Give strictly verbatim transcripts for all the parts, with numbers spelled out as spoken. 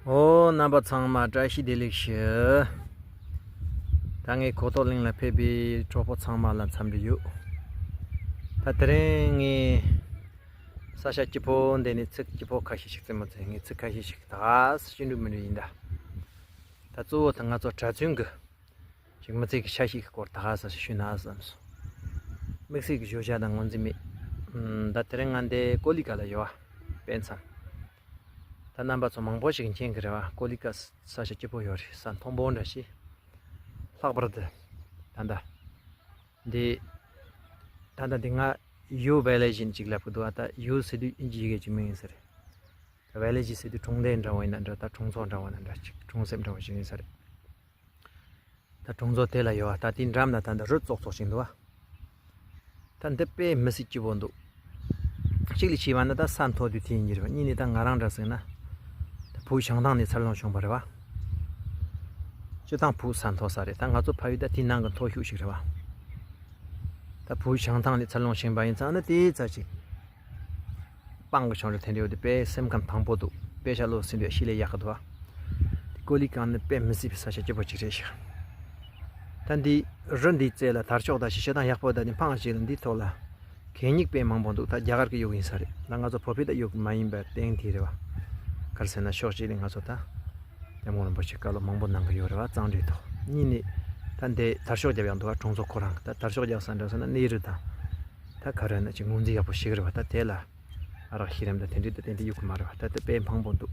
ཨོ། རྣམ་པ་ཚང་མ་བཀྲ་ཤིས་བདེ་ལེགས་ཞུ། ད་ངས་གོ་ཐོག་གླིང་ལ་ཕེབས་པའི་གྲོགས་པོ་ཚང་མ་ལ་འཚམས་འདྲི་ཡོད། ད་དེ་རིང་ངས་ས་ཆ་སྐྱིད་པོ་འདི་ནས་ཚིག་སྐྱིད་པོ་ཁ་ཤས་ཤིག་བཙལ་མ་བཙལ། ངས་ཚིག་ཁ་ཤས་ཤིག་ད་ཞུ་འགྲོ་མི་འགྲོ་ཡིན་ད། ད་གཙོ་བོ་ད་ང་ཚོ་གྲྭ་བཙུན་གི་ཅིག་མི་ཚེ་གི་ཆ་ཤས་ཀྱི་སྐོར་ད་ཧ་ས་ཞུ་ན་བསམ་སོང་། དམིགས་བསལ་གྱི་བརྗོད་བྱ་དང་ངོས་འཛིན་མེད། ཨམ། ད་དེ་རིང་ང་འདི་ཀོ་ལི་གྷལ་ལ་ཡོད་པ། དཔེ་མཚམས། ད་རྣམ་པ་ཚོ་མང་པོ་ཞིག་མཁྱེན་གྱི་རེད་པ། ཀོ་ལི་གྷལ་ས་ཆ་སྐྱིད་པོ་ཡོད་རེད། ས་མཐོན་པོ་འདྲ་ཞིག་ལྷག་པར་དུ་ད་ལྟ་འདི། ད་ལྟ་འདི་ང་ཡུ་ཝེ་ལེ་ཇི་ཅིག་ལབ་གི་འདུག་པ། ད་ཡུ་ཟེར་དུས་དབྱིན་ཇིའི་ཡི་གེ་ཅིག་མིང་ཡིན་ས་རེད། ད་ཝེ་ལེ་ཇི་ཟེར་དུས་གྲོང་སྡེ་འདྲ་བོ་ཡིན་ན་འདྲ། ད་གྲོང་ཚོ་འདྲ་བོ་ན་འདྲ་ཅིག་གྲོང་གསེབ་འདྲ་བོ་ཞིག་ཡིན་ས་རེད། ད་གྲོང་ཚོ་དེ་ལ་ཡོད་པ། ད་དེའི་འགྲམ་ལ་ད་འདི་རི་ཙོག་ཙོག་ཅིག་འདུག་པ། ད་འདི་དཔེ་མི་སྲིད་སྐྱིད་པོ་འདུག་གཅིག་ལ་བྱས་པ་ན་ད་ས་མཐོ་དུས་དེ་ཡིན་གྱི་རེད་པ། གཉིས་ནས་ད་ང་རང་འདྲ་ཟེར་ན། ད་བོད་བྱང་ཐང་ནས་འཚར་ལོངས་བྱུང་བ་རེད་པ། སྤྱིར་བཏང་བོད་ས་མཐོ་ས་རེད། ད་ང་ཚོ་ཕ་ཡུལ་ད་དེའི་ནང་གི་མཐོ་ཤོས་ཤིག་རེད་པ། ད་བོད་བྱང་ཐང་ནས་འཚར་ལོངས་ཕྱིན་པ་ཡིན་ཙང་ནི་དེའི་ཚ་ཅིག་སྤང་གི་བྱུང་རེད། དེ་འདྲ་ཡོད་དེ་དཔེ་སེམས་ཁམས་དྭངས་པོ་འདུག་དཔེ་ཆ་ཀློག་ཟིན་དུས་ཤི་ལས་ཡག་གི་འདུག་པ། དེ་ཀོ་ལི་གྷལ་ནི་དཔེ་མི་སྲིད་པའི་ས་ཆ་སྐྱིད་པོ་ཅིག་རེད་ཤག་ད་འདི་རི་འདིའི་རྩེ་ལ་དར་ལྕོག་ད་ཞིག་ཤ་ཐང་ཡག་པོ་ད་ནི་འཕང་ཞིག་ལ་འདིའི་ཐོག་ལ་གད་སྙིགས་དཔེ་མང་པོ་འདུག་ད་རྒྱ་གར་གྱི་གཡུག་ཡིན་ས་རེད། ད་ང་ཚོ་བོད་པའི་ད་གཡུག་མ་ཡིན་པའི་སྟེང་དེ་རེད་པ། ག་རེ་ཟེར་ན་ཕྱོགས་གཅིག་ནས་ང་ཚོ་ད་སྐྱབས་མགོན་རིན་པོ་ཆེ་བཀའ་སློབ་མང་པོ་གནང་གི་ཡོད་རེད་པ། གཙང་སྦྲའི་ཐོག་གཉིས་ནས་ད་འདི་དར་ལྕོག་རྒྱབ་ཡག་འདུག་པ། གྲོང་ཚོ་ཁོ་རང་གི་ད་དར་ལྕོག་རྒྱབ་ས་འདྲ་ཟེར་ན་གནས་རི་དང་། ད་ག་རེ་ན་ཅིག་ངོས་འཛིན་ཡག་པོ་ཞིག་རེད་པ། ད་དེ་ལ་ཨ་རག་ཤི་རམ་ད་དེ་འདྲའི་ད་དེ་འདྲའི་གཡུག་གི་མ་རེད་པ། ད་དེ་དཔེ་མང་པོ་འདུག་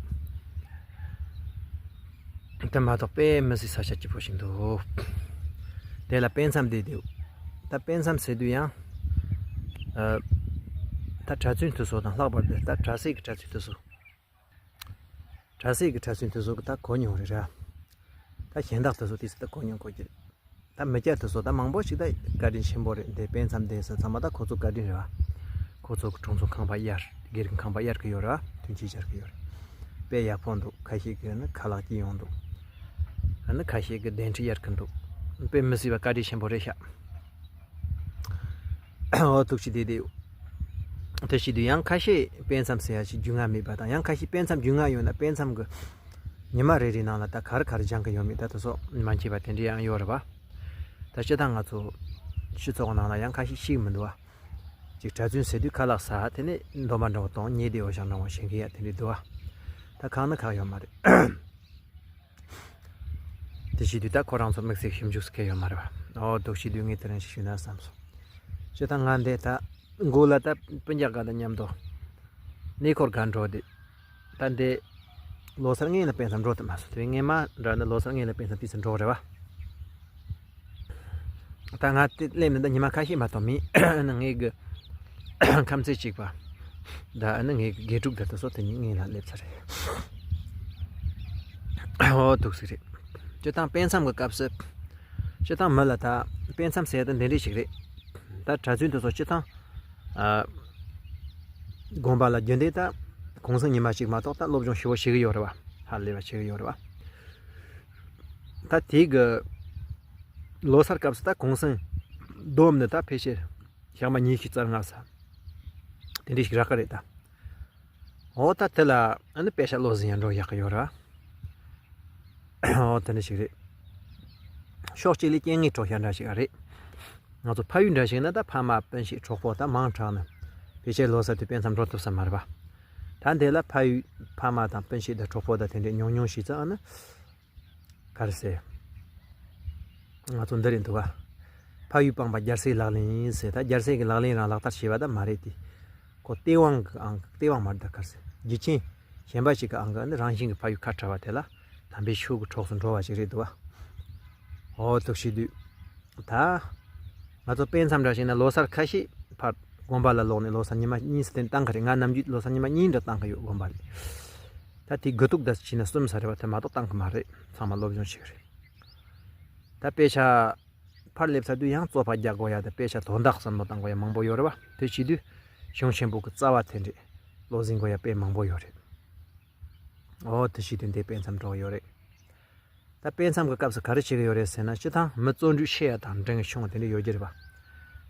དེ་མ་གཏོགས་དཔེ་མི་སྲིད་ས་ཆ་སྐྱིད་པོ་ཞིག་འདུག་དེ་ལ་དཔེ་མཚམས་དེ་འདུག་ད་དཔེ་མཚམས་ཟེར་དུས་ཡང་། ཨ། ད་གྲྭ་བཙུན་དེ་ཚོ་དང་ལྷག་པར་དུ་ད་གྲྭ་སའི་གི་གྲྭ་བཙུན་དེ་ཚོ། གྲྭ་སའི་གི་གྲྭ་བཙུན་དེ་ཚོ་གི་ད་གོ་མྱོང་རེད་ར། ད་གཞན་དག་དེ་ཚོ་དེ་ཚོ་ད་གོ་མྱོང་གོ་གི་རེད། ད་མི་སྐྱ་དེ་ཚོ་ད་མང་པོ་ཞིག་ད་བཀའ་དྲིན་ཆེན་པོ་རེད། འདི་དཔེ་མཚམས་འདི་ས་ཚང་མ་ད་ཁོ་ཚོ་བཀའ་དྲིན་རེད་པ། ཁོ་ཚོ་གི་གྲོང་ཚོ་ཁང་པ་གཡར། སྒེར་གྱི་ཁང་པ་གཡར་གི་ཡོད་ར། ཐོན་སྐྱེད་སྦྱར་གི་ཡོད་ར། དཔེ་ཡག་པོ་འདུག་ཁ་ཤས་ཀྱི་ནི་ཁ་ལག་སྐྱེལ་ཡོང་འདུག་ཨ་ནི་ཁ་ཤས་ཀྱི་གདན་ཁྲི་གཡར་གི་འདུག་དཔེ་མི་སྲིད་པ་བཀའ་དྲིན་ཆེན་པོ་རེད་ཤག་འོ་ཐུགས་རྗེ་བདེ་བདེ། དེ་བྱེད་དུས་ཡང་ཁ་ཤས་དཔེ་མཚམས་ཟེར་ཡ་ཞིག་རྒྱུས་མངའ་མེད་པ་དང་། ཡང་ཁ་ཤས་དཔེ་མཚམས་རྒྱུས་མངའ་ཡོད་ན་དཔེ་མཚམས་ཀྱི་ཉི་མ་རེ་རེའི་ནང་ལ་ད་ག་རེ་ག་རེ་སྦྱང་གི་ཡོད་མེད་ད་དེ་ཚོ་མ་མཁྱེན་པ་དེ་འདྲ་ཡང་ཡོད་རེད་པ། ད་སྤྱིར་བཏང་ང་ཚོ་སྤྱི་ཚོགས་ནང་ལ་ཡང་ཁ་ཤས་ཤེས་ཀྱི་མི་འདུག་པ། ཅིག་གྲྭ་བཙུན་ཟེར་དུས་ཁ་ལག་ཟ། དེ་ནས་འདོན་པ་འདྲ་བོ་གཏོང་། ཉལ་བསྡད་འོ་ཞང་འདྲ་བོ་བྱེད་མཁན་ཡ་དེ་འདྲ་འདུག་པ། ད་གང་ན་གང་ཡོད་མ་རེད། དེ་བྱེད་དུས་ད་ཁོ་རང་ཚོ་དམིགས་བསལ་ཞིབ་འཇུག་སྐལ་ཡོད་མ་རེད་པ། ཨོ་འདུག་བྱེད་དུས་ངས་དེ་རིང་ཞིག་ཞུས་ན་བསམ་སོང་། སྤྱིར་བཏང་ང་འདི་ད་མགོ་ལ་ད་སྤུན་ཀྱག་འགའ་དང་མཉམ་དུ་གནས་སྐོར་འགའ་འགྲོ་དུས། ད་འདི་ལོ་སར་སྔོན་ལ་དཔེ་མཚམས་འགྲོ་ཐུབ་མ་སོང་། དེ་སྔོན་མ་འདྲ་ནི་ལོ་སར་སྔོན་ལ་དཔེ་མཚམས་དུས་སུ་འགྲོ་རེད་པ། ད་ང་དེ་སླེབས་ནས་ད་ཉི་མ་ཁ་ཤས་མ་གཏོགས་མིན། ཨ་ནི་ངའི་གི་ཁམས་ཚན་གཅིག་པ། ད་ཨ་ནི་ངའི་གི་དགེ་ཕྲུག་དེ་ཚོ་དེ་གཉིས་སྔོན་ལ་སླེབས་ཚར་རེད། ཨོ་འདུག་སེ་རེད། སྤྱིར་བཏང་དཔེ་མཚམས་ཀྱི་སྐབས་སུ། སྤྱིར་བཏང་མི་ལ་ད་དཔེ་མཚམས་ཟེར་ཡ་ད་འདི་འདྲ་ཞིག་རེད། ད་གྲྭ་བཙུན་དེ་ཚོ་སྤྱིར་བཏང་། ཨ། དགོན་པ་ལ་རྒྱུན་ལྡན་ད་གུང་སེང་ཉི་མ་གཅིག་མ་གཏོགས་ད་སློབ་སྦྱོང་ཞེ་པོ་བྱེད་ཀྱི་ཡོད་རེད་པ། ཧ་ལས་པ་བྱེད་ཀྱི་ཡོད་རེད་པ། ད་དེ་གི་ལོ་སར་སྐབས་སུ་ད་གུང་སེང་བསྡོམས་ནས་ད་ཕལ་ཆེར་ཞག་མ་ཉི་ཤུ་རྩ་ལྔ་ས་དེ་འདྲ་ཞིག་རག་གི་རེད་ད། འོ་ད་དེ་ལ་ཨ་ནི་དཔེ་ཆ་ཀློག་ཟིན་ཡང་འགྲོ་ཡག་གི་ཡོད་རེད་པ། འོ་དེ་འདྲ་ཞིག་རེད། ཕྱོགས་གཅིག་ལས་རྐྱེན་ངན་གྲོགས་ཤ་འདྲ་ཞིག་ཨ་རེད། ང་ཚོ་ཕ་ཡུལ་འདྲ་ཞིག་ན་ད་ཕ་མ་སྤུན་མཆེད་གྲོགས་པོ་ད་མང་དྲགས་ནས་ཕལ་ཆེར་ལོ་སར་དུས་དཔེ་མཚམས་འགྲོ་ཐུབ་ས་མ་རེད་པ། ད་འདི་ལ་ཕ་ཡུལ་ཕ་མ་དང་སྤུན་མཆེད་དང་གྲོགས་པོ་དང་དེ་འདྲས་ཉུང་ཉུང་ཞིག་ཙང་ཨ་ནི། ག་རེ་ཟེར། ང་ཚོ་འདི་རེད་འདུག་ག་ཕ་ཡུལ་སྤངས་པ་རྒྱལ་སའི་ལག་ལེན་ཡིན་ཟེར། ད་རྒྱལ་སའི་གི་ལག་ལེན་རང་ལག་བསྟར་བྱས་པ་ད་མ་རེད་དེ། ཁོ་སྟེས་དབང་གི་ཨང་། སྟེས་དབང་མ་རེད་ད། ག་རེ་ཟེར། རྒྱུ་རྐྱེན་གཞན་པ་ཞིག་གི་ཨང་གི་ཨ་ནི་རང་བཞིན་གྱི་ཕ་ཡུལ་ཁ་བྲལ་བ་དེ་ལ་དམ་པའི་ཆོས་ཀྱི་གྲོགས་སུ་འགྲོ་བ་ཞིག་རེད་འདུག་ག་འོ་འདུག་སེ་བྱེད་དུས། ད། ང་ཚོ་དཔེ་མཚམས་འདྲ་བྱས་ན་ལོ་སར་ཁ་ཤས་ཕར་དགོན་པ་ལ་ལོག་ནས་ལོ་སར་ཉི་མ་གཉིས་སུ་བསྟན་བཏང་གི་རེད། ང་ནམ་རྒྱུན་ལོ་སར་ཉི་མ་གཉིས་འདྲ་བཏང་གི་ཡོད་དགོན་པ་ལ། ད་དེ་དགུ་ཐུག་ད་བྱས་ན་གསུམ་ས་རེད་པ། དེ་མ་གཏོགས་བཏང་གི་མ་རེད། ཚང་མ་སློབ་སྦྱོང་བྱེད་གི་རེད། ད་དཔེ་ཆ་ཕར་སླེབས་ཚར་དུས་ཡང་རྩོད་པ་རྒྱག་དགོས་ཡ་དང་དཔེ་ཆ་དོན་དག་བསམ་བློ་བཏང་དགོས་ཡ་མང་པོ་ཡོད་རེད་པ། དེ་བྱེད་དུས་གཞུང་ཆེན་པོ་གི་རྩ་བ་དེ་འདྲས་བློ་འཛིན་དགོས་ཡ་དཔེ་མང་པོ་ཡོད་རེད། འོ་དེ་བྱེད་དུས་འདི་དཔེ་མཚམས་འགྲོ་གི་ཡོད་རེད། ད་དཔེ་མཚམས་ཀྱི་སྐབས་སུ་ག་རེ་བྱེད་ཀྱི་ཡོད་རེད་ཟེར་ན། སྤྱིར་བཏང་མི་བརྩོན་འགྲུས་ཆེ་ཡ་དང་འབྲིང་ཆུང་དེ་འདྲ་ཡོད་ཀྱི་རེད་པ།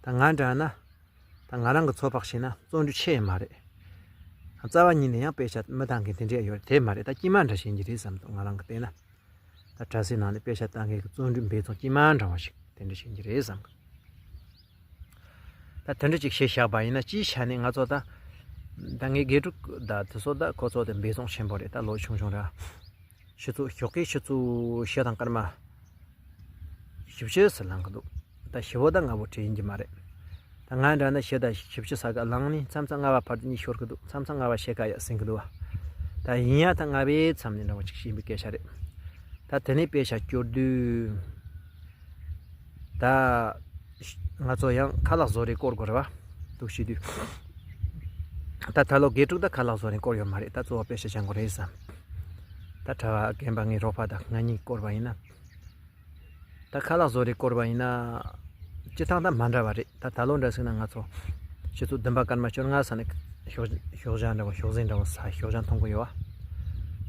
ད་ང་འདྲ་ན། ད་ང་རང་གི་ཚོད་དཔག་བྱས་ན་བརྩོན་འགྲུས་ཆེ་ཡ་མ་རེད། རྩ་བ་ཉིད་ནས་ཡང་དཔེ་ཆ་མི་ལྟ་མཁན་དེ་འདྲས་ཡོད་རེད། དེ་མ་རེད། ད་དཀྱུས་མ་འདྲ་བྱེད་ཀྱི་རེད་བསམ་འདུག་ང་རང་གི་བལྟས་ན། ད་དྲ་སའི་ནང་ནས་དཔེ་ཆ་ལྟ་མཁན་གྱི་བརྩོན་འགྲུས་འབད་བརྩོན་དཀྱུས་མ་འདྲ་བ་ཞིག་དེ་འདྲ་བྱེད་ཀྱི་རེད་བསམ་གི། ད་དེ་འདྲ་ཅིག་བྱས་བཞག་པ་ཡིན་ན། སྤྱིའི་ཆ་ནས་ང་ཚོ་ད། ད་ངའི་དགེ་ཕྲུག་ད་དེ་ཚོ་ད་ཁོ་ཚོ་དེ་འབད་བརྩོན་ཆེན་པོ་རེད། ད་ལོ་ཆུང་ཆུང་ར། ཆུ་ཚོད་ཞོགས་ཀའི་ཆུ་ཚོད་བཞི་དང་སྐར་མ་བཞི་བཅུ་ཙམ་ལངས་ཀྱི་འདུག་ད་བཞི་པོ་ད་ལྔ་པོ་བྲིས་ཡིན་གྱི་མ་རེད། ད་ང་འདྲ་ན་བཞི་དང་བཞི་བཅུ་ཙམ་ག་ལངས་ནས་མཚམས་མཚམས་ལྔ་པ་བར་དུ་གཉིད་ཤོར་གྱི་འདུག་མཚམས་མཚམས་ལྔ་པ་ཕྱེད་ཀ་ཡར་ཟིན་གྱི་འདུག་ད་ཡིན་ཡང་ད་ལྔ་པའི་མཚམས་ནས་འདྲ་བོ་ཅིག་ཤེས་པའི་སྐད་ཆ་རེད། ད་དེ་ནས་དཔེ་ཆ་སྐྱོར་དུས། ད་ང་ཚོ་ཡང་ཁ་ལག་བཟོ་རེས་སྐོར་དགོས་རེད་བ། འདུག་བྱེད་དུས། ད་ད་ལོ་དགེ་ཕྲུག་ད་ཁ་ལག་བཟོ་རེས་སྐོར་ཡོད་མ་རེད། ད་གཙོ་བོ་དཔེ་ཆ་སྦྱང་དགོས་རེད་བསམ། ད་གྲྭ་པ་རྒན་པ་ངའི་རོགས་པ་དང་ང་གཉིས་སྐོར་བ་ཡིན་ན། ད་ཁ་ལག་བཟོ་རེས་སྐོར་བ་ཡིན་ན། སྤྱི་བཏང་ད་མ་འདྲ་བ་རེད། ད་ད་ལོ་འདྲ་ཟིག་ན་ང་ཚོ་ཆུ་ཚོད་བདུན་པ་སྐར་མ་བཅོ་ལྔ་ཙམ་ནས་ཞོགས་ཞོགས་ཇ་འདྲ་བོ་ཞོགས་ཟས་འདྲ་བོ་ཟ། ཞོགས་ཇ་འཐུང་གི་ཡོད་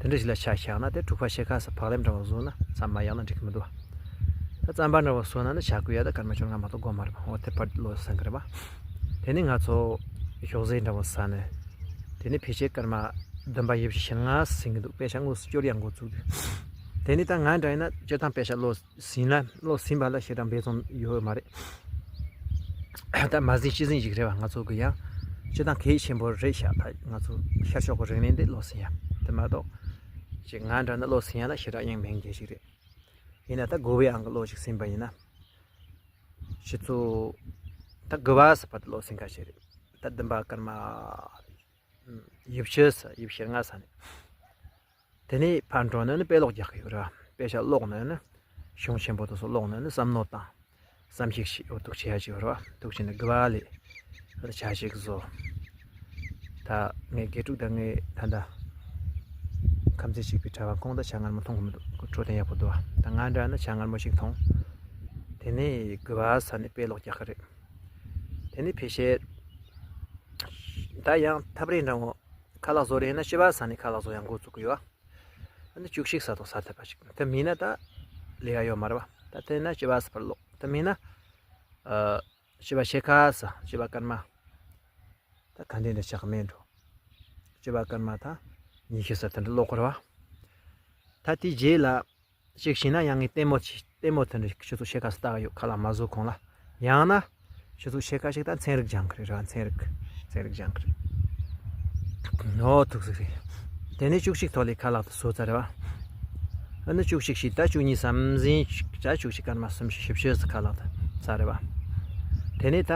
བ། དེ་འདྲ་ཞིག་ལ་ཆ་བཞག་ན་དེ་དྲུག་པ་ཕྱེད་ཀ་ཙམ་བག་ལེབ་འདྲ་བོ་བཟོས་ན་ཙམ་མ་ཡག་ན་འགྲིག་གི་མི་འདུག་ད་རྩམ་པ་འདྲ་བོ་བཟོས་ན་ནི་ཇ་སྐོལ་ཡ་ད་སྐར་མ་བཅོ་ལྔ་མ་གཏོགས་དགོས་མ་རེད་པ། འོ་དེ་བར་ལོ་ཟིན་གི་རེད་པ། དེ་ནས་ང་ཚོ་ཞོགས་ཟས་འདྲ་བོ་ཟ་ནས། དེ་ནས་ཕལ་ཆེར་སྐར་མ་བདུན་པ་ཡེ་བཞི་ཞེ་ལྔ་ཟིན་གི་འདུག་དཔེ་ཆ་དངོས་སུ་སྐྱོར་ཡ་འགོ་བཙུགས་དུས། དེ་ནས་ད་ང་འདྲ་ཡིན་ན་སྤྱི་བཏང་དཔེ་ཆ་ལོ་ཟིན་ན་ལོ་ཟིན་པ་ལ་ཞེ་དྲག་འབད་བརྩོན་ཡོད་མ་རེད། ད་མ་ཟིན་ཅི་ཟིན་ཞིག་རེད་བ། ང་ཚོ་གི་ཡང་སྤྱི་བཏང་གལ་ཆེན་པོ་རེད་ཤག་ད་ང་ཚོ་ཤར་ཕྱོགས་ཀྱི་རིག་གནས་འདི་ལོ་ཟིན་ཡ་དེ་མ་གཏོགས། ཅིག་ང་འདྲ་ན་ལོ་ཟིན་ཡ་ལ་ཞེ་དྲག་ཡང་མེད་མཁན་ཞིག་རེད། ཡིན་ན་ད་དགུ་པའི་ཨང་གི་ལོ་ཞིག་ཟིན་པ་ཡིན་ན། ཆུ་ཚོད་ད་དགུ་པ་ཙམ་བར་དུ་ལོ་ཟིན་ཁ་ཤས་རེད། ད་བདུན་པ་སྐར་མ་ཡེ་བཅུ་ཙམ་ཡེ་བཅུ་ཞེ་ལྔ་ཙམ་ནས། དེ་ནས་ཕར་འགྲོ་ནས་ནི་དཔེ་ཀློག་རྒྱག་གི་ཡོད་རེད་བ། དཔེ་ཆ་ཀློག་ནས་ནི་གཞུང་ཆེན་པོ་དེ་ཚོ་ཀློག་ནས་ནི་བསམ་མནོ་དང་། བསམ་གཞིག་ཞིག་འོ་འདུག་བྱེད་ཡ་ཅིག་ཡོད་རེད་བ། འདུག་བྱས་ནས་དགུ་པ་ལས་ཆ་ཞིག་བཟོ། ད་ངའི་དགེ་ཕྲུག་དང་ངའི་ད་ལྟ་ཁམས་ཚན་གཅིག་པའི་གྲྭ་པ་ཁོང་ད་ཇ་མངར་མོ་འཐུང་གི་མི་འདུག་ཁོ་འཕྲོད་བསྟེན་ཡག་པོ་འདུག་བ། ད་ང་འདྲ་ན་ཇ་མངར་མོ་ཞིག་འཐུང་། དེ་ནས་དགུ་པ་ཙམ་ནས་དཔེ་ཀློག་རྒྱག་གི་རེད། དེ་ནས་ཕལ་ཆེར་ད་ཡང་ཐབས་རེ་འདྲ་བོ། ཁ་ལག་བཟོ་རེ་ཡིན་ན་བཞི་པ་ཙམ་ནས་ཁ་ལག་བཟོ་ཡ་འགོ་བཙུགས་གི་ཡོད། ཨ་ནི་བཅུ་གཅིག་ཙམ་དང་ཟ་ཐུབ་པ་ཞིག་དེ་མིན་ན་ད་ལས་ཀ་ཡོད་མ་རེད་བ། ད་དེ་ན་བཞི་པ་ཙམ་བར་ཀློག་དེ་མིན་ན། ཨ། བཞི་པ་ཕྱེད་ཀ་ཙམ། བཞི་པ་སྐར་མ། ད་ག་འདྲ་འདྲ་ཆགས་མེད་འགྲོ། བཞི་པ་སྐར་མ་ད་ཉི་ཤུ་ཙམ་དེ་འདྲ་ཀློག་དགོས་རེད་བ། ད་དེའི་རྗེས་ལ། གཅིག་བྱས་ན་ཡང་ངས་ལྟད་མོ་ཆེ་ལྟད་མོ་དེ་འདྲ་ཆུ་ཚོད་ཕྱེད་ཀ་ཙམ་ལྟ་གི་ཡོད། ཁ་ལག་མ་བཟོ་གོང་ལ། ཡང་ན་ཆུ་ཚོད་ཕྱེད་ཀ་ཞིག་ད་ཚན་རིག་སྦྱང་གི་རེད་ར། ཚན་རིག་ཚན་རིག་སྦྱང་གི་རེད། ཨོ་ཐུག་ཟིག་རེད། དེ་ནས་བཅུ་གཅིག་ཐོག་ལས་ཁ་ལག་དེ་བཟོ་ཚར་རེད་བ། ཨ་ནི་བཅུ་གཅིག་ཞིག་ད་བཅུ་གཉིས་ཙམ་ཟིན་ད་བཅུ་གཅིག་སྐར་མ་གསུམ་བཞི་བཅུ་ཙམ་ཁ་ལག་དེ་ཚར་རེད་བ། དེ་ནས་ད་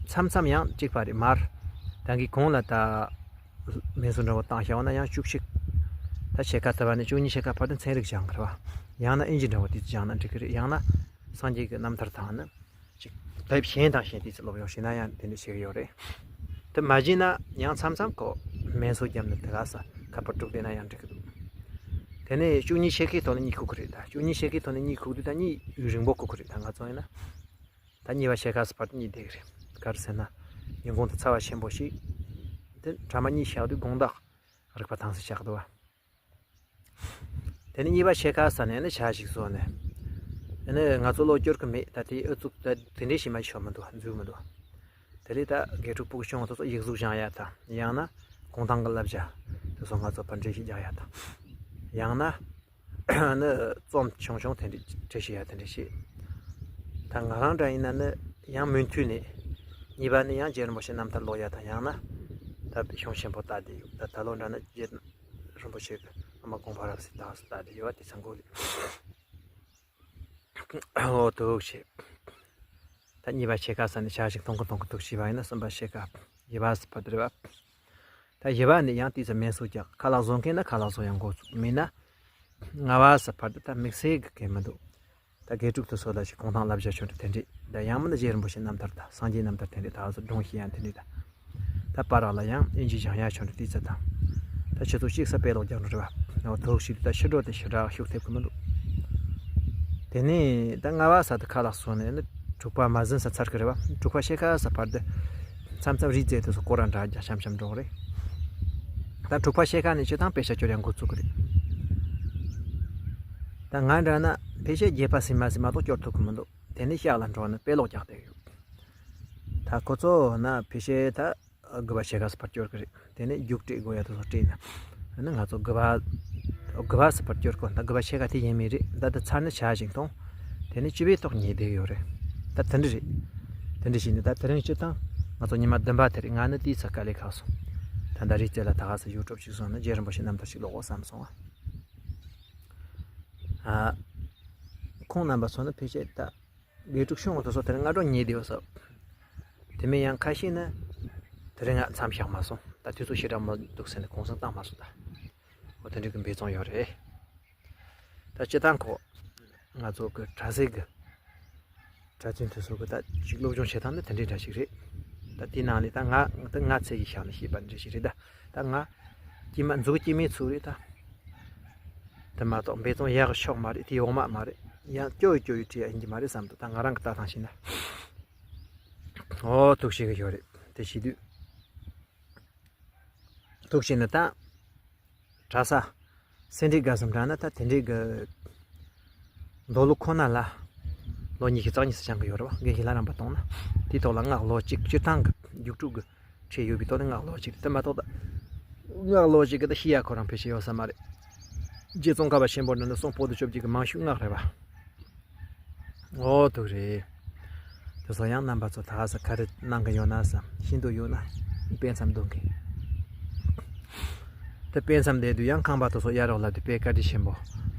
མཚམས་མཚམས་ཡང་གཅིག་པ་རེད་མར། ད་གི་གོང་ལ་ད། མེ་སོ་འདྲ་བོ་བཏང་བཞག་ན་ཡང་བཅུ་གཅིག་ད་ཕྱེད་ཀ་ལྟ་བ་ནས་བཅུ་གཉིས་ཕྱེད་ཀ་བར་དུ་ཚན་རིག་སྦྱང་གི་རེད་བ། ཡང་ན་ཨིན་ཇི་འདྲ་བོ་དེ་སྦྱང་ན་འགྲིག་གི་རེད། ཡང་ན་སངས་རྒྱས་ཀྱི་རྣམ་ཐར་དང་ནི་ཅིག་དེབ་གཞན་དང་གཞན་དེ་ཚོ་ཀློག་ཡོང་བྱས་ན་ཡང་དེ་འདྲ་བྱེད་ཀྱི་ཡོད་རེད། དེ་མ་བྱས་ན་ཡང་མཚམས་མཚམས་ཁོ་མེ་སོ་བརྒྱབ་ནས་དེ་ག་ས་ཁ་པར་དཀྲུག་བསྡད་ན་ཡང་འགྲིག་གི་འདུག་དེ་ནས་བཅུ་གཉིས་ཕྱེད་ཀའི་ཐོག་ནས་གཉིད་ཁུག་གི་རེད། ད་བཅུ་གཉིས་ཕྱེད་ཀའི་ཐོག་ནས་གཉིད་ཁུག་དུས་ད་གཉིད་རིང་པོ་ཁུག་གི་རེད། ད་ང་ཚོ་ཡིན་ན། ད་གཉིས་པ་ཕྱེད་ཀ་ཙམ་བར་དུ་གཉིད་བསྡད་ཀྱི་རེད། ག་རེ་ཟེར་ན། ཉིན་གུང་དེ་ཚ་བ་ཆེན་པོ་ཞིག་དེ་གྲ་མ་གཉིད་བཞག་དུས་དགོང་དག་རིག་པ་དྭངས་སིང་ཆགས་འདུག་བ། དེ་ནས་གཉིས་པ་ཕྱེད་ཀ་ཙམ་ནས་ནི་ཇ་ཞིག་བཟོས་ནས། དེ་ནས་ང་ཚོ་གློག་སྐྱོར་གི་མེད། ད་དེའི་ཨུ་ཚུགས་ད་དེ་འདྲས་ཞིག་མ་ཤོར་མི་འདུག་འཛུལ་མི་འདུག་དེ་ལས་ད་དགེ་ཕྲུག་ཕྲུ་གུ་ཆུང་བ་དེ་ཚོ་ཡིག་གཟུགས་སྦྱང་ཡ་དང་། ཡང་ན་གུང་ཐང་གི་བསླབ་བྱ་དེ་ཚོ་ང་ཚོ་ཕར་འགྲེལ་བཤད་རྒྱག་ཡ་དང་། ཡང་ན། ནི་རྩོམ་ཆུང་ཆུང་དེ་འདྲ་འབྲི་ཤེས་ཡ་དེ་འདྲ་ཞིག་ད་ང་རང་འདྲ་ཡིན་ན་ནི་ཡང་མུ་མཐུད་ནས་གཉིས་པ་ནི་ཡང་རྗེ་རིན་པོ་ཆེ་རྣམ་ཐར་ཀློག་ཡ་དང་། ཡང་ན་ད་གཞུང་ཆེན་པོ་ལྟ་བསྡད་ཡོད། ད་ད་ལོ་འདྲ་ན་རྗེ་རིན་པོ་ཆེ་གི་ཨ་མ་དགོངས་པ་རབ་གསལ་ད་ལྟ་བསྡད་ཡོད་པ་དེ་ཚང་གོ་ལེ། ཨོ་ཐུག་ཆེ། ད་གཉིས་པ་ཕྱེད་ཀ་ཙམ་ནས་ཇ་ཞིག་འཐུང་གི་འཐུང་གི་འདུག་བྱས་པ་ཡིན་ན་གསུམ་པ་ཕྱེད་ཀ་བཞི་པ་ཙམ་བར་དུ་རེད་བ། ད་བཞི་པ་ནས་ཡང་དེ་ཙམ་མེ་སོ་རྒྱག་ཁ་ལག་བཟོ་མཁན་ན་ཁ་ལག་བཟོ་ཡང་འགོ་ཚུགས། མིན་ན་ལྔ་པ་ཙམ་བར་དུ་ད་དམིགས་བསལ་གྱི་གལ་མི་འདུག་ད་དགེ་ཕྲུག་དེ་ཚོ་ལ་ཞིག་གུང་ཐང་བསླབ་བྱ་ཆོས་འབྲེལ་དེ་འདྲས། ད་ཡང་མིན་ན་རྗེ་རིན་པོ་ཆེ་རྣམ་ཐར་དང་སངས་རྒྱས་རྣམ་ཐར་དེ་འདྲས། ད་གཟོད་སྒྲུང་བཤད་ཡང་དེ་འདྲས། ད་ད་པར་ར་ལ་ཡང་ཨིན་ཇི་སྦྱང་ཡ་ཆོས་འབྲེལ་དེ་ཚོ་དང་། ད་ཆུ་ཚོད་གཅིག་ཙམ་དཔེ་ཀློག་རྒྱག་འགྲོ་རེད་བ། འོ་ཐུག་ཞིག་ད་ཕྱི་དྲོ་དེ་ཞེ་དྲག་ཤུགས་ཐེབས་ཀྱི་མི་འདུག་དེ་ནས་ད་ལྔ་པ་ཙམ་དུ་ཁ་ལག་བཟོས་ནས་ནི་དྲུག་པ་མ་ཟིན་ཙམ་ཚར་གི་རེད་བ། དྲུག་པ་ཕྱེད་ཀ་ཙམ་བར་དུ་མཚམས་མཚམས་རིག་རྩལ་དེ་ཚོ་སྐོར་ར་འདྲ་རྒྱག་འཆམ་འཆམ་འགྲོ་གི་རེད། ད་དྲུག་པ་ཕྱེད་ཀ་ནས་སྤྱི་བཏང་དཔེ་ཆ་སྐྱོར་ཡང་འགོ་ཚུགས་གི་རེད། ད་ང་འདྲ་ན་ཕལ་ཆེར་བརྒྱད་པ་ཟིན་མ་ཟིན་མ་གཏོགས་སྐྱོར་ཐུབ་གི་མི་འདུག་དེ་ནས་ཤག་ལ་འགྲོ་ནས་དཔེ་ཀློག་རྒྱག་བསྡད་ཡོད། ད་ཁོ་ཚོ་ན་ཕལ་ཆེར་ད་ དགུ་པ་ཕྱེད་ཀ་ཙམ་ཕར་སྐྱོར་གི་རེད། དེ་ནས་རྒྱུགས་སྤྲད་དགོས་ཡ་དེ་ཚོ་སྤྲད་ན། ཨ་ནི་ང་ཚོ་དགུ་པ་དགུ་པ་ཙམ་ཕར་སྐྱོར་དགོས། ད་དགུ་པ་ཕྱེད་ཀ་དེ་ཡིན་མིན་རེད། ད་དེ་ཚར་ནས་བྱ་ཞིག་མཐོང་། དེ་ནས་བཅུ་པའི་ཐོག་ཉལ་བསྡད་ཡོད་རེད། ད་དེ་འདྲ་རེད། དེ་འདྲ་བྱས་ནས་ད་དེ་རིང་སྤྱིར་བཏང་ང་ཚོ་ཉི་མ་བདུན་པ་དེ་རེད། ང་ནི་དེའི་ཚེ་དཀའ་ལས་ཁག་སོང་། ད་ལྟ་རི་རྩེ་ལ་ད་ག་ས་ཡུ་ཊུབ་ཅིག་བཟོས་ནས་རྗེ་རིན་པོ་ཆེ་རྣམ་ཐར་ཅིག་ཀློག་དགོས་བསམ་སོང་ཨ། ཨ། ཁོང་རྣམ་པ་ཚོ་ནི་ཕལ་ཆེར་ད་དགེ་ཕྲུག་ཆུང་ངུ་དེ་ཚོ་དེར་སྔ་དྲོ་ཉལ་བསྡད་ཡོད་ས། དེ་མིན་ཡང་ཁ་ཤས་ནི་དེ་རིང་ང་མཚམས་བཞག་མ་སོང་། ད་དུས་ཚོད་ཞེ་དྲག་མི་འདུག་ཟེར་ནས་གུང་སེང་བཏང་མ་སོང་ད། འོ་དེ་འདྲ་གི་འབད་བརྩོན་ཡོད་རེད། ད་སྤྱིར་བཏང་ཁོ་ང་ཚོ་གི་གྲྭ་སའི་གི་གྲྭ་བཙུན་དེ་ཚོ་གི་ད་ཅིག་སློབ་སྦྱོང་བྱེད་སྟངས་ནི་དེ་འདྲའི་འདྲ་ཞིག་རེད། ད་དེའི་ནང་ལས་ད་ང་ད་ང་ཚད་ཀྱིས་བཞག་ནས་ཤེས་པ་འདྲ་ཞིག་རེད་ད། ད་ང་སྐྱེས་མ་མཛུབ་སྐྱེས་མའི་ཚུལ་རེད་ད། དེ་མ་གཏོགས་འབད་བརྩོན་ཡག་གི་ཕྱོགས་མ་རེད། དེ་འོག་མ་མ་རེད། ཡང་སྐྱོ་ཡི་སྐྱོ་ཡི་བྲིས་ཡ་ཡིན་གྱི་མ་རེད་བསམ་འདུག་ད་ང་རང་གི་ལྟ་སྟངས་བྱས་ན། ཨོ་ཐུགས་ཤེས་གི་ཡོད་རེད། དེ་བྱེད་དུས་ཐུགས་ཤེས་ནི་ད། གྲྭ་ས། སེ་འབྲས་དགའ་གསུམ་གྲྭ་ན་ད་དེ་འདྲའི་གི་མདོ་ལུགས་ཁོ་ན་ལ་ལོ་ཉི་ཤུ་རྩ་གཉིས་སུ་སྦྱང་གི་ཡོད་རེད་བ། དགེ་བཤེས་ལྷ་རམས་པ་གཏོང་ན། དེའི་ཐོག་ལ་སྔགས་ལོ་གཅིག་སྤྱིར་བཏང་གི་རྒྱུགས་སྤྲོད་གི་ཁྲིད་ཡོད་པའི་ཐོག་ནས་སྔགས་ལོ་གཅིག་དེ་མ་གཏོགས་ད། སྔགས་ལོ་གཅིག་གི་ད་ཤེས་ཡ་ཁོ་རང་ཕལ་ཆེར་ཡོད་ས་མ་རེད། རྗེ་ཙོང་ཁ་པ་ཆེན་པོ་འདྲ་ནི་གསུང་པོ་ཏི་བཅོ་བརྒྱད་ཀྱི་མང་ཤོས་སྔགས་རེད་བ། ཨོ་ཐུགས་རེད། དེ་ཚོ་ཡང་རྣམ་པ་ཚོ་ད་ག་ས་ག་རེ་གནང་གི་ཡོད་ན་བསམ། ཤེས་འདོད་ཡོད་ན་དཔེ་མཚམས་འདོན་གི། དེ་དཔེ་མཚམས་བསྡད་དུས་ཡང་ཁང་པ་དེ་ཚོ་གཡར་རོགས་ལབ་དུས་དཔེ་བཀའ་དྲིན་ཆེན་པོ།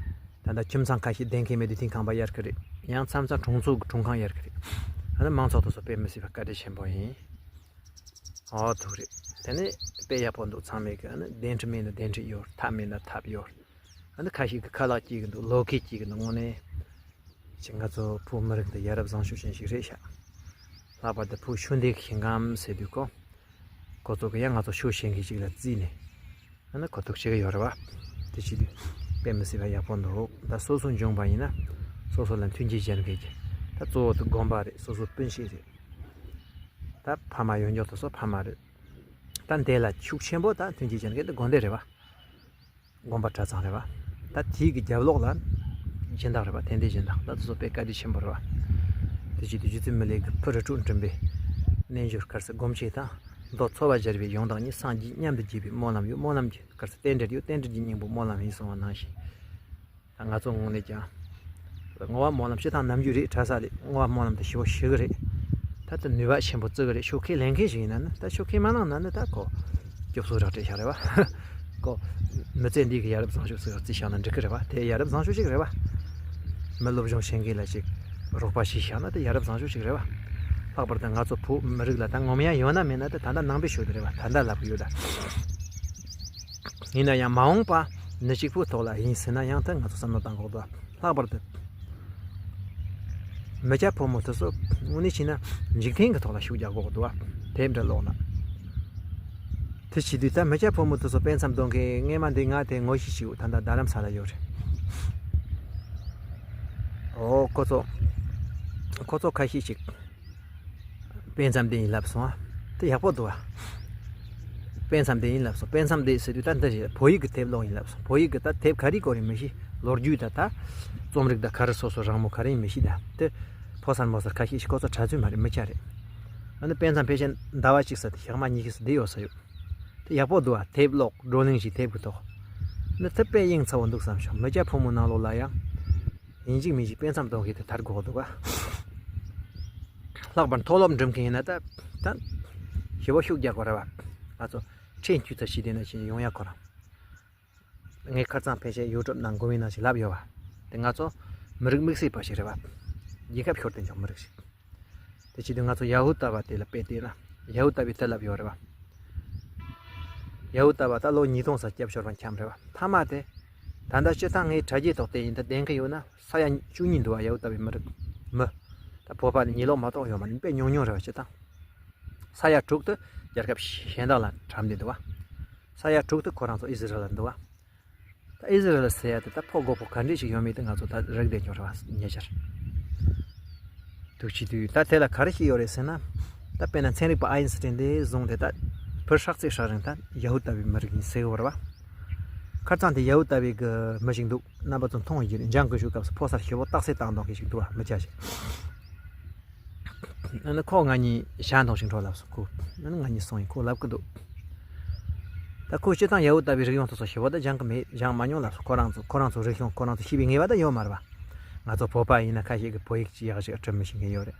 ད་ལྟ་ཁྱིམ་ཚང་ཁ་ཤས་བསྡད་མཁན་མེད་དུས་དེང་ཁང་པ་གཡར་གི་རེད། ཡང་མཚམས་མཚམས་དྲུང་འཚོ་གི་དྲུང་ཁང་གཡར་གི་རེད། ཨ་ནི་མང་ཚོགས་དེ་ཚོ་དཔེ་མི་སྲིད་པ་བཀའ་དྲིན་ཆེན་པོ་ཡིན། ཨོ་ཐུགས་རེད། དེ་ནས་དཔེ་ཡག་པོ་འདུག་ཚང་མས་གི། ཨ་ནི་གདན་ཁྲི་མེད་ན་གདན་ཁྲི་ཡོད། ཐབ་མེད་ན་ཐབ་ཡོད། ཨ་ནི་ཁ་ཤས་གི་ཁ་ལག་སྐྱེལ་གི་འདུག་ལོ་ཁེ་སྐྱེལ་གི་འདུག་དངོས་གནས། ཅིག་ང་ཚོ་བོད་མི་རིགས་འདི་ཡ་རབས་བཟང་སྤྱོད་ཅན་ཞིག་རེད་ཤག་ལྷག་པར་དུ་བོད་ཤུགས་ལྡན་ཞིང་ཁམས་ཟེར་དུས་ཁོ། ཁོ་ཚོ་གི་ཡང་ང་ཚོ་ཤུགས་ཆེན་གི་ཅིག་ལ་བརྩིས་ནས། ཨ་ནི་ཁོ་ཐུགས་ཆེ་གི་ཡོད་རེད་བ། དེ་བྱེད་དུས་དཔེ་མི་སྲིད་པ་ཡག་པོ་འདུག་ད་སོ་སོ་འབྱུང་བ་ཡིན་ན་སོ་སོ་ལ་མཐུན་རྐྱེན་སྦྱར་མཁན་གྱི་ད་གཙོ་བོ་དེ་དགོན་པ་རེད། སོ་སོ་སྤུན་མཆེད་རེད། ད་ཕ་མ་ཡོད་མགྱོགས་དེ་ཚོ་ཕ་མ་རེད། ད་འདི་ལ་ཤུགས་ཆེན་པོ་ད་མཐུན་རྐྱེན་སྦྱར་མཁན་དེ་དགོན་སྡེ་རེད་བ། དགོན་པ་གྲྭ་ཚང་རེད་བ། ད་དེའི་གི་རྒྱབ་ལོགས་ལ་སྦྱིན་བདག་རེད་བ། དེ་འདྲའི་སྦྱིན་བདག་ད་དེ་ཚོ་དཔེ་བཀའ་དྲིན་ཆེན་པོ་རེད་བ། དེ་བྱེད་དུས་རྗེ་བཙུན་མི་ལའི་གི་ཕུ་རུ་ཀྲུང་འགྲིམ་པའི་རྣལ་འབྱོར་དཀར་གསལ་སྒོམ་ཆེན་དང་། མདོ་ཚོལ་བ་སྦྱར་བའི་ཡོན་བདག་ཉིད། སངས་རྒྱས་མཉམ་དུ་རྒྱས་པའི་སྨོན་ལམ་ཡོད། སྨོན་ལམ་གྱི་དཀར་གསལ་རྟེན་འབྲེལ་ཡོད། རྟེན་འབྲེལ་གྱི་སྙིང་པོ་སྨོན་ལམ་ཡིན་གསུངས་པ་ནང་བཞིན། ད་ང་ཚོ་ངོས་ནས་ཀྱང་བསྔོ་བ་སྨོན་ལམ་སྤྱིར་བཏང་ནམ་རྒྱུན་རེད། གྲྭ་ས་ལས་བསྔོ་བ་སྨོན་ལམ་དེ་ཞེ་པོ་ཞུ་གི་རེད། ད་ལྟ་ནུས་པ་ཆེན་པོ་བརྩི་གི་རེད། ཤོག་ཁེ་ལེན་མཁན་ཞིག་ཡིན་ན་ནི། ད་ཤོག་ཁེ་མ་བླངས་ན་ནི་ད་ཁོ་སྐྱོབ་གསོ་རག་སྤྲད་བཞག་རེད་བ། ཁོ་མི་ཚེ་འདི་གི་ཡ་རབས་བཟང་སྤྱོད་ཟེར་བ་བརྩིས་བཞག་ན་འགྲིག་གི་རེད་བ། དེ་ཡ་རབས་བཟང་སྤྱོད་ཅིག་རེད་བ། མི་སློབ་སྦྱོང་བྱེད་མཁན་ལ་ཅིག་རོགས་པ་ཞིག་བཞག་ན་དེ་ཡ་རབས་བཟང་སྤྱོད་ཅིག་རེད་བ། ལྷག་པར་དུ་ང་ཚོ་བོད་མི་རིགས་ལ་ད་ངོམ་ཡ་ཡོད་ན་མེད་ན་དེ་ད་ལྟ་ནང་པའི་ཆོས་དེ་རེད་བ། ད་ལྟ་ལབ་གི་ཡོད་ད། ཡིན་ན་ཡང་མ་འོངས་པ་མི་གཅིག་པུའི་ཐོག་ལ་ཡིན་ཟེར་ན་ཡང་ད་ང་ཚོ་བསམ་བློ་བཏང་དགོས་འདུག་ལྷག་པར་དུ་མི་སྐྱ་ཕོ་མོ་དེ་ཚོ་དངོས་གནས་བྱས་ན་འཇིག་རྟེན་གྱི་ཐོག་ལ་ཤུགས་རྒྱག་དགོས་འདུག་དེབ་འདྲ་ཀློག་ན། དེ་བྱེད་དུས་ད་མི་སྐྱ་ཕོ་མོ་དེ་ཚོ་དཔེ་མཚམས་གཏོང་མཁན་སྔས་མ་འདི་ང་དེ་ངོ་ཤེས་ཤིག་ད་ལྟ་རྡ་རམ་ས་ལ་ཡོད་རེད། ཨོ་ཁོ་ཚོ་ཁོ་ཚོ་ཁ་ཤས་ཤིག་དཔེ་མཚམས་འདི་ཡིན་ལབ་སོང་ཨ། དེ་ཡག་པོ་འདུག་ཨ། དཔེ་མཚམས་འདི་ཡིན་ལབ་སོང་། དཔེ་མཚམས་འདི་ཟེར་དུས་ད་འདི་རེད། བོད་ཡིག་གི་དེབ་ཀློག་ཡིན་ལབ་སོང་། བོད་ཡིག་གི་ད་དེབ་ག་རེའི་སྐོར་ཡིན་མི་ཤེས། ལོ་རྒྱུས་ད་ད་རྩོམ་རིག་ད་ག་རེ་སོ་སོ་རང་མོས་ག་རེ་ཡིན་མི་ཤེས། ད་དེ་ཕོ་གསར་མོ་གསར་ཁ་ཤས་ཤིག་ཁོ་ཚོ་གྲྭ་བཙུན་མ་རེད། མི་སྐྱ་རེད། ཨ་ནི་དཔེ་མཚམས་ཕལ་ཆེར་ཟླ་བ་གཅིག་ཙམ་དེ་ཞག་མ་གཉིས་ཤིག་ཙམ་བསྡད་ཡོད་ས་ཡོད། དེ་ཡག་པོ་འདུག་ཨ། དེབ་ཀློག་བགྲོ་གླེང་བྱེད། དེབ་ཀྱི་ཐོག་ནི་དེ་དཔེ་དབྱིངས་ཚ་བོ་འདུག་བསམ་བྱུང་། མི་སྐྱ་ཕོ་མོ་ནང་ལོགས་ལ་ཡང་ཡིན་གཅིག་མིན་གཅིག་དཔེ་མཚམས་གཏོང་མཁན་དེ་དར་དགོས་འདུག་ག་ལྷག་པར་མཐོ་སློབ་འགྲིམ་མཁན་ཡིན་ན་ད་ད་ཞེ་པོ་ཤུགས་རྒྱག་དགོས་རེད་བ། ང་ཚོ་ཁྲིད་འཇུག་ཚ་ཞིག་དེ་ནང་བཞིན་ཡོང་ཡ་ཁོ་རང་། ངས་ཁ་རྩང་ཕལ་ཆེར་ཡུ་ཊུབ་ནང་མགོ་མའི་ནང་ཞིག་ལབ་ཡོད་བ། དེ་ང་ཚོ་མི་རིགས་དམིགས་བསལ་པ་ཞིག་རེད་བ། རྒྱལ་ཁབ་ཤོར་ཏེ་འཇོག་མི་རིགས་ཤིག་དེ་བྱེད་དུས་ང་ཚོ་ཡ་ཧུ་དཱ་བ་དེ་ལ་དཔེ་བལྟས་ན། ཡ་ཧུ་དཱ་བས་དེ་ལབ་ཡོད་རེད་བ། ཡ་ཧུ་དཱ་བ་ད་ལོ་ཉིས་སྟོང་ཙམ་སྐྱབས་བཅོལ་བ་འཁྱམས་རེད་བ། མཐའ་མ་དེ་ད་ལྟ་སྤྱིར་བཏང་ངའི་དྲ་རྒྱའི་ཐོག་དེ་ཡིན་ད་བདེན་གི་ཡོད་ན་ས་ཡ་བཅུ་གཉིས་འདུག་བ། ཡ་ཧུ་དཱ་བའི་མི་རིགས་མི་ད་བོད་པ་ནི་གཉིས་ལོག་མ་གཏོགས་ཡོད་མ་རེད། དཔེ་ཉུང་ཉུང་རེད་བ། སྤྱིར་བཏང་ས་ཡ་དྲུག་དེ་རྒྱལ་ཁབ་གཞན་དག་ལ་གྲམ་བསྡད་འདུག་བ། ས་ཡ་དྲུག་དེ་ཁོ་རང་ཚོ་ཨི་ཟི་རལ་ལ་འདུག་བ། ད་ཨི་ཟི་རལ་ཟེར་ཡ་དེ་ད་ཕོ་རྒོད་པོ་ག་འདྲས་ཞིག་ཡོད་མེད་དེ་ང་ཚོ་ད་རིག་བསྡད་ཀྱང་རེད་བ། ཉེ་ཆར་དུ་བྱེད་དུས་ད་དེ་ལ་ག་རེ་ཞིག་ཡོད་རེད་ཟེར་ན། ད་དཔེར་ན་ཚན་རིག་པ་ཨའི་ཨིན་སི་ཊན་དེ་བཟུང་སྟེ་ད་བོད་ཧྲག་ཚེ་ཧྲག་རིང་ད་ཡ་ཧུ་དཱ་བའི་མི་རིགས་ཡིན་ཟེར་གི་ཡོད་རེད་བ། ཁ་རྩང་དེ་ཡ་ཧུ་དཱ་བའི་གི་མི་ཞིག་འདུག་རྣམ་པ་ཚོ་མཐོང་ཡོད་ཀྱི་རེད། འཇང་དགུན་ཆོའི་སྐབས་སུ་ཕོ་གསར་ཞེ་པོ་རྟགས་གསལ་བཏང་གཏོང་མཁན་ཞིག་འདུག་བ། མི་སྐྱ་ཞིག་ཨ་ནི་ཁོ་ང་གཉིས་ཞལ་མཐོང་ཞིག་འགྲོ་ལབ་སོང་། ཁོ་ཨ་ནི་ང་གཉིས་སོང་ཡིན། ཁོ་ལབ་གི་འདུག་ད་ཁོ་སྤྱིར་བཏང་ཡ་ཧུ་དཱ་པའི་རིག་གཞུང་དེ་ཚོ་ཞེ་པོ་ད་སྦྱང་གི་མེད། སྦྱང་མ་མྱོང་ལབ་སོང་། ཁོ་རང་ཚོ་ཁོ་རང་ཚོ་རིག་གཞུང་ཁོ་རང་ཚོ་ཤེས་པའི་ངེས་པ་ད་ཡོད་མ་རེད་པ། ང་ཚོ་བོད་པ་ཡིན་ན་ཁ་ཤས་ཀྱིས་བོད་ཡིག་ཅིག་ཡག་ཞིག་སྒྲུབ་མི་ཤེས་མཁན་ཡོད་རེད།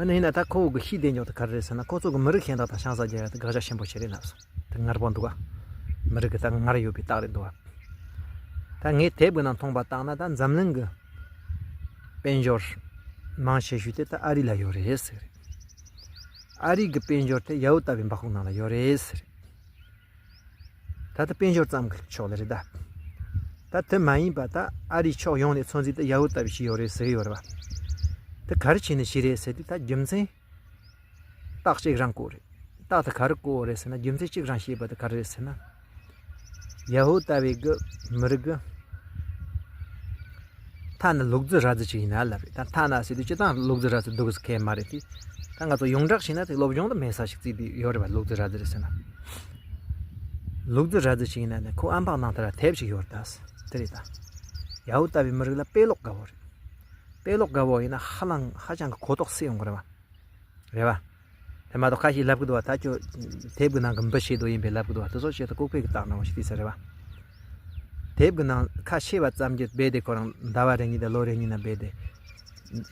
ཨ་ནི་ཡིན་ན་ད་ཁོ་བོ་གི་ཤེས་བདེ་འཇོག་དེ་ག་རེ་རེད་ཟེར་ན། ཁོ་ཚོ་གི་མི་རིགས་གཞན་དག་དང་ཆང་ས་རྒྱག་ཡ་དེ་དགག་བྱ་ཆེན་པོ་ཞིག་རེད་ལབ་སོང་། དེ་ངར་པོ་འདུག་ག་མི་རིགས་ཀྱི་ད་ངར་ཡོད་པའི་རྟགས་རེད་འདུག་ག་ད་ངས་དེབ་ཀྱི་ནང་མཐོང་པ་བཏང་ན། ད་འཛམ་གླིང་གི་དཔལ་འབྱོར་མང་ཆེ་ཤོས་དེ་ད་ཨ་རི་ལ་ཡོད་རེད་ཟེར། ཨ་རི་གི་དཔལ་འབྱོར་དེ་ཡ་ཧུ་དཱ་པའི་འབག་ཁུག་ནང་ལ་ཡོད་རེད་ཟེར། ད་ལྟ་དཔལ་འབྱོར་ཙམ་གྱི་ཕྱོགས་ལ་རེད་ད། ད་དེ་མ་ཡིན་པ་ད་ཨ་རིའི་ཕྱོགས་ཡོངས་ནས་ཚོད་འཛིན་དེ་ཡ་ཧུ་དཱ་པའི་ཞིག་ཡོད་རེད་ཟེར་གྱི་ཡོད་རེད་པ། དེ་ག་རེ་བྱས་ནས་ཞིག་རེད་ཟེར་དུས། ད་རྒྱུ་མཚན་རྟགས་གཅིག་རང་བཀོད་རེད། རྟགས་དེ་ག་རེ་བཀོད་རེད་ཟེར་ན། རྒྱུ་མཚན་གཅིག་རང་བཤད་པ་དེ་ག་རེ་རེད་ཟེར་ན། ཡ་ཧུ་དཱ་པའི་གི་མི་རིགས་གི་ཐ་ན་ལུག་རྫི་ར་རྫི་ཅིག་ཡིན་ན་ལབ་རེད། ད་ཐ་ན་ཟེར་དུས་སྤྱིར་བཏང་ལུག་རྫི་ར་རྫི་འདུག་ཟེར་མཁན་མ་རེད་དེ། ད་ང་ཚོ་ཡོངས་གྲགས་བྱས་ན་དེ་སློབ་སྦྱོང་ལ་མེད་ས་ཞིག་བརྩིས་བསྡད་ཡོད་རེད་པ། ལུག་རྫི་ར་རྫི་རེད་ཟེར་ན། ལུག་རྫི་ར་རྫི་ཅིག་ཡིན་ན་ནི་ཁོ་ཨམ་ཕག་ནང་དེ་ལ་དེབ་ཅིག་ཡོད་རེད་ད། དེ་རེད་ད། ཡ་ཧུ་དཱ་པའི་མི་རིགས་ལ་དཔེ་ཀློག་དགའ་བོ་རེད། དཔེ་ཀློག་དགའ་བོ་ཡིན་ན་ཧ་ལམ་ཧ་ཅང་གི་གོ་རྟོགས་སད་ཡོང་གི་རེད་པ། རེད་པ། དེ་མ་གཏོགས་ཁ་ཤས་ལབ་གི་འདུག་པ། ད་ཁྱོད་དེབ་ཀྱི་ནང་གི་འབུ་ཤེས་དོ་ཡིན་པས་ལབ་གི་འདུག་པ། དེ་ཚོ་བྱས་ཏེ་ལྐུགས་པའི་གི་རྟགས་འདྲ་བོ་ཞིག་བལྟས་ས་རེད་པ། དེབ་ཀྱི་ནང་ཁ་ཕྱེ་བ་ཙམ་གྱིས་རྦད་དེ་ཁོ་རང་ཟླ་བ་རེ་གཉིས་དང་ལོ་རེ་གཉིས་ནང་རྦད་དེ་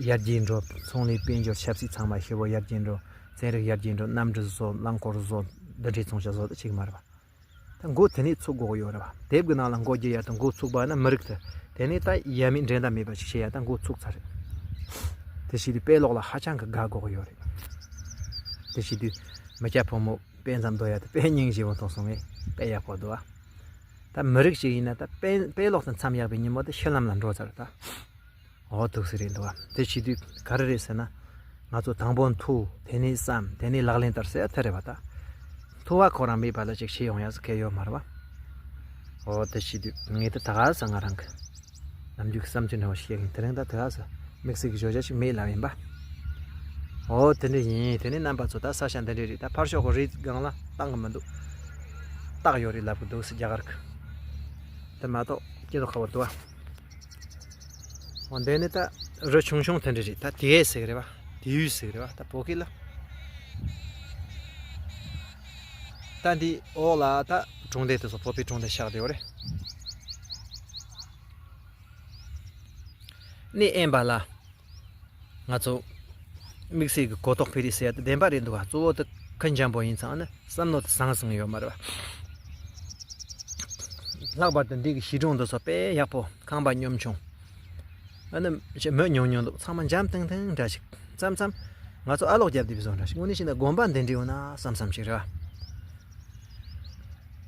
ཡར་རྒྱས་འགྲོ། ཚོང་ལས་དཔལ་འབྱོར་ཆབ་སྲིད་ཚང་མ་ཞེ་པོ་ཡར་རྒྱས་འགྲོ། ཚན་རིག་ཡར་རྒྱས་འགྲོ། གནམ་གྲུ་བཟོ། རླངས་འཁོར་བཟོ། འདི་འདྲའི་མཚོན་ཆ་བཟོ་ད་བྱེད་གི་མ་རེད་པ། ད་འགོ་དེ་ནས་ཚུགས་དགོས་ཀྱི་ཡོད་རེད་པ། དེབ་ཀྱི་ནང་ལ་འགོ་རྒྱག་ཡ་དང་འགོ་ཚུགས་པ་ན་མི་རིགས་དེ་དེ་ནས་ད་ཡ་མེད་འགྲན་ཟླ་མེད་པ་ཞིག་བྱེད་ཡ་ད་འགོ་ཚུགས་ཚར་རེད། དེ་བྱེད་དུས་དཔེ་ཀློག་ལ་ཧ་ཅང་གི་དགའ་དགོས་ཀྱི་ཡོད་རེད། དེ་བྱེད་དུས་མི་སྐྱ་ཕོ་མོ་དཔེ་མཚམས་སྡོད་ཡ་དེ་དཔེ་སྙིང་རྗེ་བོ་མཐོང་སོང་ངས། དཔེ་ཡག་པོ་འདུག་པ། ད་མི་རིགས་ཤིག་ཡིན་ན་ད་དཔེ་དཔེ་ཀློག་དང་མཚམས་ཡག་པའི་ཉིན་མོ་དེ་ཤུལ་ལམ་ལ་འགྲོ་ཚར་ད། འོ་འདུག་སེ་རེད་འདུག་པ། དེ་བྱེད་དུས་ག་རེ་རེད་ཟེར་ན། ང་ཚོ་དང་པོ་འཐུ། དེ་ནས་བསམ། དེ་ནས་ལག་ལེན་བསྟར་ཟེར་ཡ་དེ་རེད་པ་ད། འཐུ་བ་ཁོ་རང་མེད་པ་ལ་ཅིག་བྱེད་ཡོང་ཡ་ཟེར་མཁན་ཡོད་མ་རེད་པ། འོ་དེ་བྱེད་དུས་ངས་དེ་ད་ག་ས་ང་རང་གི་ནམ་རྒྱུན་གྱི་བསམ་ཚུལ་འདྲ་བོ་ཞིག་བཤད་གི་ཡིན། དེ་རིང་ད་དེ་ག་ས་དམིགས་བསལ་གྱི་བརྗོད་བྱ་ཞིག་མེད་ལབ་ཡིན་པ། འོ་དེ་འདྲ་ཡིན། དེ་ནས་རྣམ་པ་ཚོ་ད་ས་ཆ་འདི་འདྲ་རེད། ད་ཕར་ཕྱོགས་ཀྱི་རི་སྒང་ལ་བཏང་གི་མི་འདུག་སྟག་ཡོད་རེད་ལབ་གི་འདུག་ཟེར་རྒྱ་གར་གི། དེ་མ་གཏོགས་སྐྱིད་པོ་ཁ་པོ་འདུག་པ། འོ་འདི་ནི་ད་རི་ཆུང་ཆུང་དེ་འདྲ་རེད། ད་དེ་ཟེར་གི་རེད་པ། དེའུ་ཟེར་གི་རེད་པ། ད་བོད་སྐད་ལ། ད་འདི་འོག་ལ་ད་གྲོང་སྡེ་དེ་ཚོ་བོད་པའི་གྲོང་སྡེ་ཆགས་བསྡད་ཡོད་རེད། གནས་དབེན་པ་ལ་ང་ཚོ་དམིགས་བསལ་གྱི་གོ་རྟོགས་འཕེལ་རེས་ཟེར་ཡ་དེ་བདེན་པ་རེད་འདུག་པ། གཙོ་བོ་དེ་ཁུར་འཇམ་པོ་ཡིན་ཙང་ནི་བསམ་བློ་དེ་ཟང་ཟིང་ཡོད་མ་རེད་པ། ལྷག་པར་དུ་འདི་གི་གཞིས་གྲོང་འདི་ཚོ་དཔེ་ཡག་པོ། ཁང་པ་ཉམ་ཆུང་། ཨ་ནི་མི་ཉུང་ཉུང་འདུག་ཚང་མ་འཇམ་ཐིང་ཐིང་འདྲ་ཞིག་མཚམས་མཚམས་ང་ཚོ་ཨ་ལོག་བརྒྱབ་བསྡད་པའི་བཟོ་འདྲ་ཞིག་དངོས་གནས་བྱས་ན་དགོན་པ་འདི་འདྲ་ཡོད་ན་བསམ་བསམ་ཞིག་རེད་པ།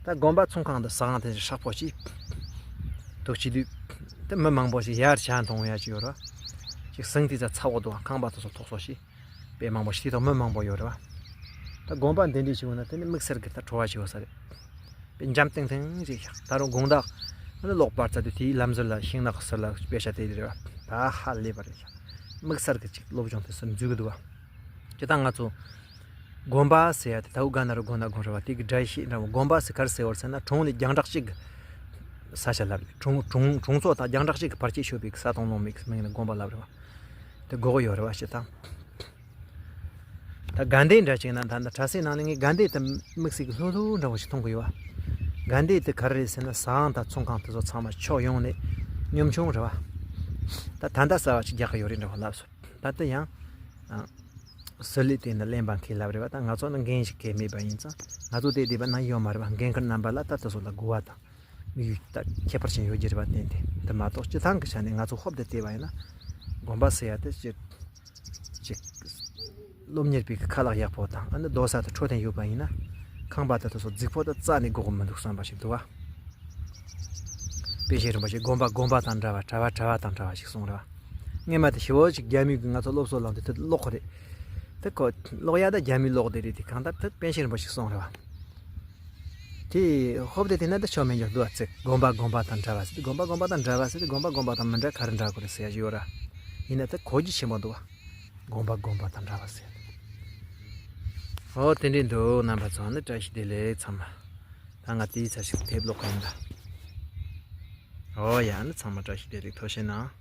ད་དགོན་པ་ཚོང་ཁང་དང་ཟ་ཁང་དེ་ཧྲག་པོ་ཅིག་འདུག་བྱེད་དུས། དེ་མི་མང་པོ་ཞིག་ཡར་ཇ་འཐུང་ཡ་ཅིག་ཡོད་རེད་པ། ཅིག་ཟིང་དེ་ཚ་ཚ་བོ་འདུག་ཁང་པ་དེ་ཚོ་ཐོག་སོ་ཞིག་དཔེ་མང་པོ་ཞིག་དེ་དག་མི་མང་པོ་ཡོད་རེད་པ། ད་དགོན་པ་འདི་འདྲ་ཞིག་ཡོད་ན་དེ་ནི་དམིགས་བསལ་གྱི་ད་བྲོ་བ་ཞིག་ཡོད་ས་རེད། དཔེ་འཇམ་ཐིང་ཐིང་ཞིག་ཤག་ད་རུང་དགོང་དག་ཨ་ནི་ལོག་པར་ཚར་དུས་དེའི་ལམ་ཟུར་ལ་ཤིང་ནགས་ཟུར་ལ་དཔེ་ཤ་དེ་རེད་པ། ད་ཧ་ལས་པ་རེད་ཤག་དམིགས་བསལ་གྱི་ཅིག་སློབ་སྦྱོང་དེ་ཚོ་འཛུལ་གི་འདུག་པ། སྤྱིར་བཏང་ང་ཚོ་དགོན་པ་ཟེར་ཡ་དེ་ད་འུ་ག་ན་རུ་དགོན་ན་དགོན་རེད་པ། དེ་གི་སྒྲ་ཤེས་འདྲ་བོ། དགོན་པ་ཟེར་ག་རེ་ཟེར་བ་རེད་ཟེར་ན། གྲོང་ལས་རྒྱང་གྲགས་གཅིག་གི་ས་ཆ་ལབ་རེད། གྲོང་གྲོང་གྲོང་ཚོ་དང་རྒྱང་གྲགས་གཅིག་གི་བར་ཆད་ཤོར་བའི་ས་དང་ལུང་མིག་མིང་ནི་དགོན་པ་ལབ་རེད་པ། དེ་དགོས་ཀྱི་ཡོད་རེད་པ། སྤྱིར་བཏང་། ད་དགའ་ལྡན་འདྲ་ཅིག་ན་ད་ལྟ་གྲྭ་སའི་ནང་ནས་ངས་དགའ་ལྡན་དེ་དམིགས་བསལ་གྱི་ལྷུག་ལྷུག་འདྲ་བོ་ཞིག་མཐོང་གི་ཡོད་པ། དགའ་ལྡན་དེ་ག་རེ་རེད་ཟེར་ན། ཟ་ཁང་དང་ཚོང་ཁང་དེ་ཚོ་ཚང་མ་ཕྱོགས་ཡོངས་ནས་ཉམ་ཆུང་རེད་པ། ད་ད་ལྟ་གསར་པ་ཅིག་རྒྱག་གི་ཡོད་རེད་འདྲ་བོ་ལབ་སོང་། ད་ལྟ་ཡང་ཨ་ཟུར་ལས་དེ་འདྲ་གླེན་པ་མཁས་ལབ་རེད་པ། ད་ང་ཚོ་ནི་འགན་ཞིག་གས་མེད་པ་ཡིན་ཙང་། ང་ཚོ་དེ་བསྡད་པ་ན་ཡོད་མ་རེད་པ། འགན་ཁུར་རྣམ་པ་ལ་ད་དེ་ཚོ་ལ་དགོས་པ་དང་དམིགས་ཡུལ་ད་ཁྱད་པར་ཅན་ཡོད་ཀྱི་རེད་པ། ཏན་ཏན། དེ་མ་གཏོགས་སྤྱིར་བཏང་གི་ཆ་ནས་ང་ཚོ་ཧོབ་ཏེ་བལྟས་པ་ཡིན་ན། དགོན་པ་ཟེར་ཡ་དེ་ཅིག་ཅིག་སློབ་གཉེར་པའི་ཁ་ལག་ཡག་པོ་དང་། ཨ་ནི་རྡོ་ས་དང་འཕྲོད་བསྟེན་ཡོད་པ་ཡིན་ན། ཁང་པ་དེ་ཚོ་རྫིག་པོ་དང་རྩ་ནས་དགོས་ཀྱི་མི་འདུག་བསམ་པ་ཞིག་འདུག་པ། དཔེ་ཆེན་རིན་པོ་ཆེ་དགོན་པ་དགོན་པ་དང་འདྲ་བ། གྲྭ་བ་གྲྭ་བ་དང་འདྲ་བ་ཞིག་གསུངས་རེད་པ། སྔས་མ་དེ་ཞི་བོ་ཅིག་རྒྱ་མི་གིས་ང་ཚོ་སློབ་གསོ་བསླངས་དུས་དེ་ཀློག་གི་རེད། དེ་ཁོ་ཀློག་ཡ་ད་རྒྱ་མིའི་ཀློག་དེ་རེད། དེ་གང་ལྟར་དེ་དཔེ་ཆེན་རིན་པོ་ཆེ་གསུངས་རེད་པ། དེ་ཧོབ་སྟེ་བལྟས་ན་ད་ཆོ་མེད་འགྱོ་འདུག་པ། ཚིག་དགོན་པ་དགོན་པ་དང་འདྲ་བ་ཟེར་དུས། དགོན་པ་དགོན་པ་དང་འདྲ་བ་ཟེར་དུས། དགོན་པ་དགོན་པ་དང་མི་འདྲ་ག་རེ་འདྲ་དགོས་རེད་ཟེར་ཡ་ཞིག་ཡོད་ར། ཡིན་ན་ད་གོ་རྒྱུ་ཆེན་པོ་འདུག་པ། དགོན་པ་དགོན་པ་དང་འདྲ་བ་ཟེར། ཨོ་དེ་འདྲས་འདུག་རྣམ་པ་ཚོ་ནི་བཀྲ་ཤིས་བདེ་ལེགས་ཚང་མ། ད་ང་དེའི་ཚ་ཞིག་དེབ་ཀློག་གི་ཡིན་ད། ཨོ་ཡ་ནི་ཚང་མ་བཀྲ་ཤིས་བདེ་ལེགས། ཐུགས་རྗེ་གནང་།